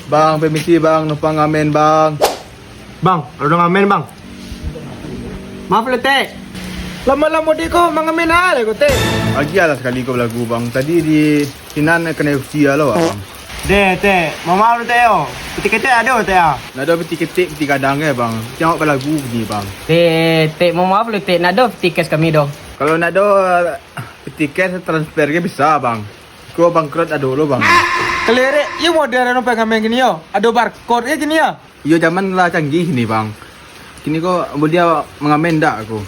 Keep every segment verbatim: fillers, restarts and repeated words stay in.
Bang, permisi bang, numpang ngamen bang. Bang, ado ngamen bang. Maaf lah, Tek. Lamo-lamo dek ko mangamen a lai ko, Tek. Agiah lah sakali ko balagu bang. Tadi di sinan kanai usia lo bang. Deh, Tek. Mamaaf lah, Tek, yo. Piti ketek ado, Tek, ah? Ndak ado piti ketek, piti gadang eh bang. Piti awak balagu ni bang. Tek, Tek, mamaaf lah, Tek. Ndak ado piti cash kami doh. Kalau ndak ado piti cash, transfer ge bisa bang. Ko bangkrut ado lo bang. Kalerek, iyo model anu pangamen kini yo. Ado barcode ge kini yo. Iyo, zaman lah canggih ni bang. Kini ko buliah mangamen ndak ko?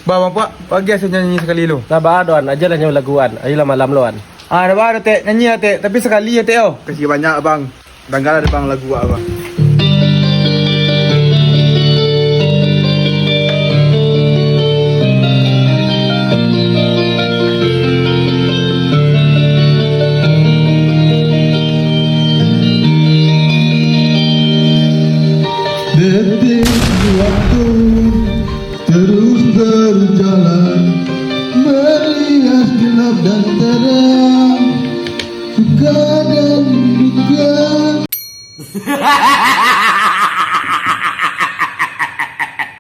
Bang, bang, Pak, bagi asa nyanyi sakali lo. Nah, ba doan, aja lah nyo laguan. Ayolah malam lo an. Ah, dah ba, Tek, nyanyi lah, Tek. Tapi sakali yo, Tek, yo. Kasih banyak bang. Danggalah bang lagu awak bang. Detik waktu terus berjalan, merias gelap dan terang, suka dan duka.